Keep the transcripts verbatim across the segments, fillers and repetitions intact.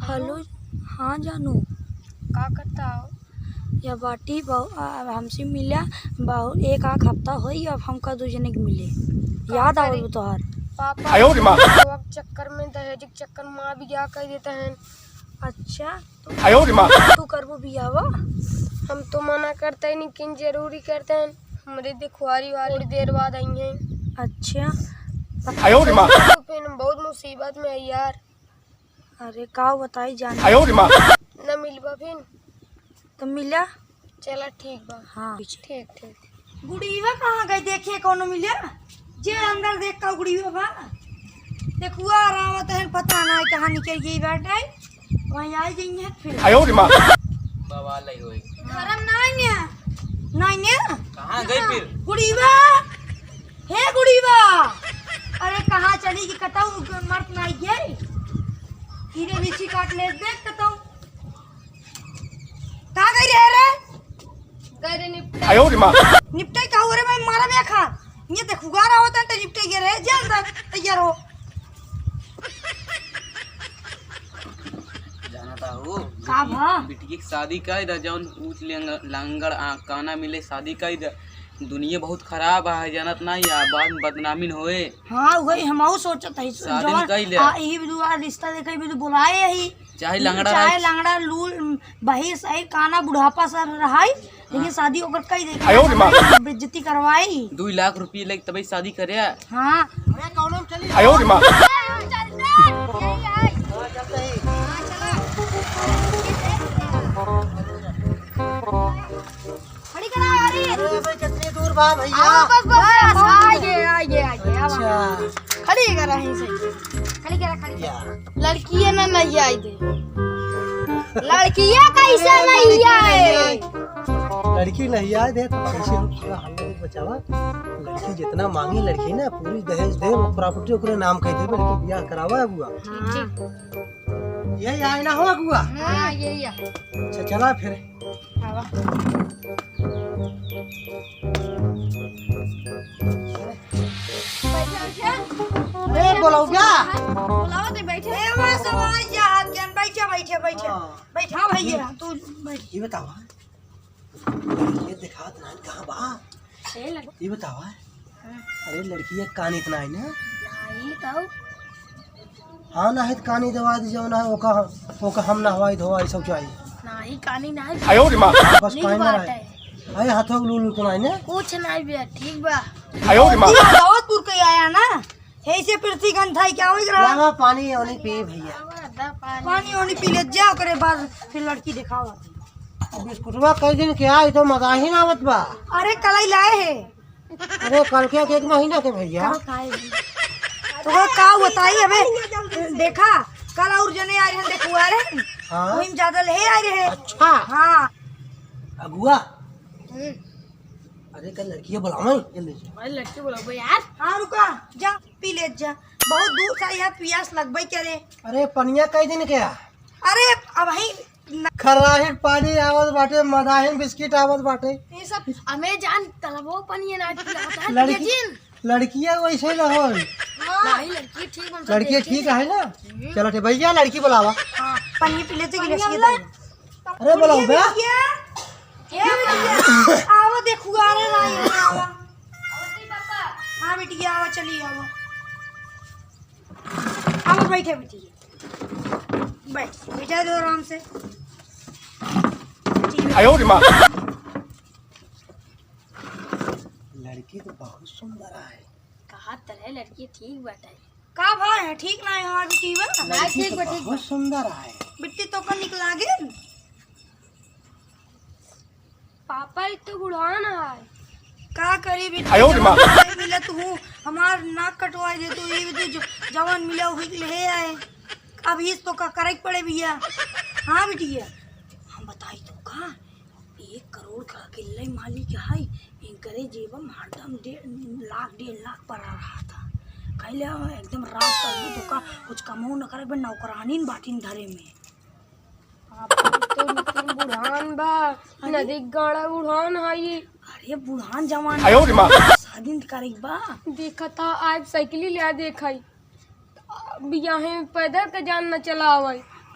हेलो, हाँ जानू। का करत हो? या बाटी बहु-, आ, हमसे मिला बहु-, एक आध हफ्ता होई, अब हमका दू जने के मिले। का याद करी? आवत बा तोहार। पापा आयो रे माँ। तो अब चक्कर में, दहेज के चक्कर में बियाह कर देते हैं। अच्छा, तो आयो रे माँ। तू करबो बियाह? हम तो मना करते ही नहीं, लेकिन जरूरी करते हैं। हमरे देखवारी वाली थोड़ी देर बाद आई हैं। अच्छा। आयो रे माँ। तो फिर हम बहुत मुसीबत में है यार। अरे का बताई जान। आयो रे माँ। न मिलबा फिर? तो मिला। चला ठीक बा। हाँ। ठीक, ठीक। गुड़ीवा कहाँ गई? देखे कौनो मिले? जे अंदर देख का गुड़ीवा बा। देखुआ और आवत है, पता ना कहाँ निकल गई बाटे। वहीं आ गई है फिर। आयो रे माँ। बवाल ही होई। घर में नहीं है। नहीं है? कहाँ गई फिर? गुड़ीवा। हे गुड़ीवा, अरे कहाँ चली कि कतऊ मरत नाई गई? हीरे बिछी काट ले देख कतऊ। कहाँ गई रहे रे? गई रे निपटाई। आयो रे माँ। निपटाई का हो रे, मैं मारा बे खा। ये देख हुगार आवत है तो निपटाई गए रहे, जा अंदर तैयार हो। जानता हो, का बिटिया, भा? बिटिया की शादी का इधर जौन ऊँच लेंग-, लांगड़ आ, काना मिले शादी का इधर। दुनिया बहुत खराब है, जानत ना या बाद में बदनामी न होए। हाँ, वही हमहू सोचत हई। शादी जौन कइले। आ, ई भी दुआ रिश्ता देखे भी तो बुलाए ही। चाहे लंगड़ा चाहे रहे। लंगड़ा, लूल, बहिर, सहिर, काना, बुढ़ापा सब रहाई, लेकिन शादी ओकर कई देखे। आयो रे माँ। बेइज्जती करवाई। दुई लाख रुपये लेके तबे शादी करे। हाँ। अरे कौनो में चली। आयो रे माँ। खड़ी करा, अरे। अरे भाई, कितनी दूर बा भैया? आवा, बस, बस, बस, बस, आइए, आइए, आइए, आवा। अच्छा। खड़ी करा, यहीं से। खड़ी करा, खड़ी करा। या। लड़की है ना, नहीं आई दे। लड़किया कैसे नहीं आए? लड़की नहीं आए दे, तो कैसे हम थोड़ा हम लोग बचावा? लड़की जितना मांगी लड़की ना, पूरी दहेज दे, वो प्रॉपर्टी ओकरे नाम कह देबे, लेकिन बियाह करावा अगुआ। हाँ। यही आए ना हो अगुआ? हाँ, यही है। अच्छा, चला फिर। आवा। बैठे, बैठे। ए, बोलाओ क्या? बोलाओ तो बैठे। ए, बस, बस, यहाँ के बैठे, बैठे, बैठे। हाँ। बैठ, हाँ भैया, तू बैठ। ये बतावा, ये दिखात नाहीं कहाँ बा? ए, लग- ये बतावा, हाँ। अरे लड़किया कानी इतना है ना? नाहीं तो। हाँ, नाहीं तो कानी दवा दी, जौन है, ओका, ओका हम नहवाई धोवाई सब चाहिए। नाहीं, कानी नाहीं। आयो रे माँ। बस नीक कानी ना बात रहे। है। अरे हाथों के लूलू तो नाहीं ना? कुछ नाहीं बे, ठीक बा। आयो रे माँ। दावतपुर के आया ना, यही से पृथ्वी गंधाई क्या हो रहा? लावा पानी ओनी पी भैया। पानी ओनी पी ले जा, ओकरे बाद फिर लड़की दिखावा। बिस्कुटवा कई दिन के आई तो मजा ही ना आवत बा। अरे कल ही लाए है। अरे कल के, के एक महीना के भैया। कल खाए भी। तो वो का बताई अबे, देखा कल और जने आए रहे, देखुआ रहे। हाँ। वही में ज्यादा ले आए रहे। अच्छा। हाँ। अगुआ। हम्म। अरे कल लड़किया बुलावे, जल्दी से। अरे लड़की बुलावे यार। हाँ रुका, जा पी ले जा। बहुत दूर से आया, पियास लगबे करे। अरे पनिया कई दिन के आ? अरे अब ही न- खराहिन पानी आवत बाटे, मदाहिन बिस्किट आवत बाटे। ये सब हमें जान तलबो पानी ना पिलावत है, लड़की, पिया जिन। लड़किया वैसे ना होई। हाँ। नहीं, लड़की ठीक बन लड़की सकती है, ठीक है ना? हम्म। चलो ठीक भैया, लड़की बुलावा। हाँ, पानी पी लेते, गिलास ये दे। अरे बुलाओ बे। बिटिया, ए बिटिया, आवा देखुआ रे ना, ये आवा। हाँ बिटिया, आवा, चली आवा। आवा बैठे बिटिया। बैठ, बैठा दो आराम से। आयो रे माँ। लड़की तो बहुत सुंदर है। कहा तरह लड़की ठीक बाटे। का भाई है, ठीक ना है हमार बिटिया? लड़की ठीक तो बा, ठीक बहुत बा। सुंदर है। बिट्टी तो का निक लागे। पापा, ई तो बुढ़ान है। का करी बिटिया, आयो रे माँ। जवान मिलत हूँ, हमार नाक कटवाई दे तू, ये भी जो जवान मिला हुई ले आए। अब इस तो का करे के पड़े भैया। हाँ बिटिया, हम बताई तो का, एक करोड़ का अकेले मालिक है, इनकरे जेब में हरदम डेढ़ लाख, डेढ़ लाख पड़ा रहा था। कहले, "हम एकदम राज करबू तो का, कुछ कमो न करे, बस नौकरानी न बाटिन धरे में।" आप तो लेकिन बुढ़ान बा, अरे। नदी गाड़ा बुढ़ान है ये। अरे बुढ़ान जवान आयो रे माँ। शादी न करे के बा। देखा था, आज साइकिल ले आ, देखा ही। बियाहे में पैदल के जान न चला आवै।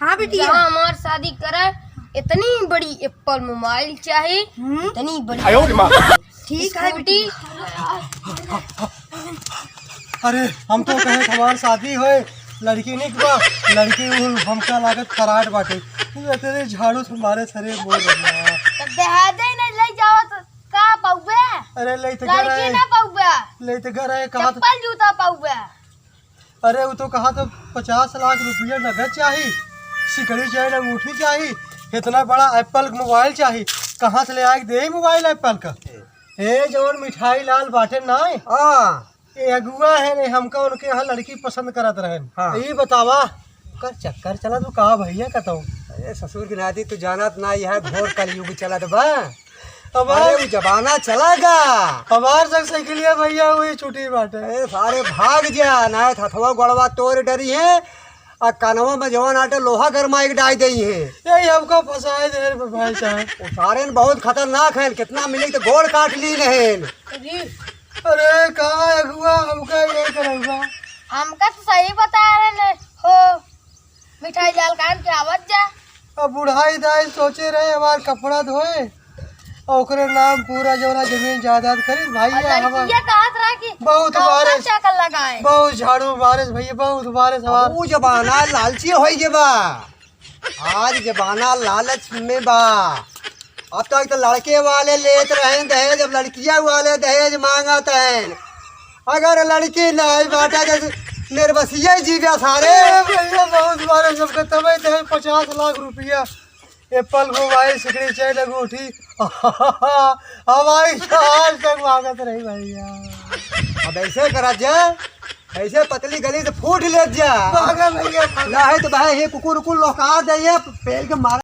हाँ बिटिया। जहाँ हमार शादी करे, इतनी बड़ी एप्पल मोबाइल चाही, हम्म। इतनी बड़ी आयो रे माँ। ठीक है स्कूटी। अरे, हम तो कहे हमार शादी होए, लड़की निक बा, लड़की उ हमका लागत फराड बाटे। तू इतने झाड़ू से मारे सरे बोल रहा। तब देहादे नहीं ले जाओ तो का पउबे? अरे, ले तो घर लड़की आए। ना पउबे। ले तो घर आए, कहा तो चप्पल जूता पउबे। अरे, उ तो कहा तो पचास लाख रुपया नगद चाही, सिकड़ी चैन अंगूठी चाही, इतना बड़ा एप्पल मोबाइल चाही, कहाँ से ले आए दे मोबाइल एप्पल का? ए, जवन मिठाई लाल बाटे ना, हाँ। ए अगुआ है ने, हमका उनके यहाँ लड़की पसंद करत रहन। हाँ। ई बतावा, कर चक्कर चला तू का भैया कतौ? अरे ससुर के नाती तू जानत ना, यह घोर कलयुग चलत बा। हमार अरे, वो जमाना चला गा। हमार जग साइकिलिया भैया वही छुट्टी बाटे। अरे, सारे भाग जा, ना हथवा गोड़वा तोड़ डरी है, आ कनवा में जवन आटे लोहा गरमाई के डाई देई है। यही हमको फंसाए दे रे भाई साहब। वो सारे न बहुत खतरनाक हैं, कितना मिली तो गोड़ काट ली नहीं। अरे, अरे, कहाँ है अगुआ, हमका ये करउआ? हमका तो सही बता रहे ने हो, मिठाई लाल कान के आवत जा। अब बुढ़ाई दाई सोचे रहे हमार कपड़ा धोए, और ओकरे नाम पूरा जौना जमीन जायदाद करी भैया। और हमार लड़किया कहत रहा कि बहुत नौकर बारिश, चाकर लगाए। बहुत झाड़ू बारिश भैया, बहुत बारिश हमार। अब ऊ जमाना लालची होई गे बा। आज जमाना लालच में बा। अब तक तो लड़के वाले लेत रहे दहेज, अब लड़किया वाले दहेज मांगत हैं। अगर लड़की नहीं बाटे तो निर्बसिया ही जीव्या सारे। ए भैया, बहुत बारे सबके तबे दहेज पचास लाख रुपया, एप्पल मोबाइल, सिकड़ी, चैन, अंगूठी, हवाई जहाज तक मांगत रही भैया। अब ऐसे करा जा, ऐसे पतली गली से फूट ले जा। भागा भैया, भागा। ना है तो भाई, ये कुकुर उकुर लौका दे, ये पेल के मार।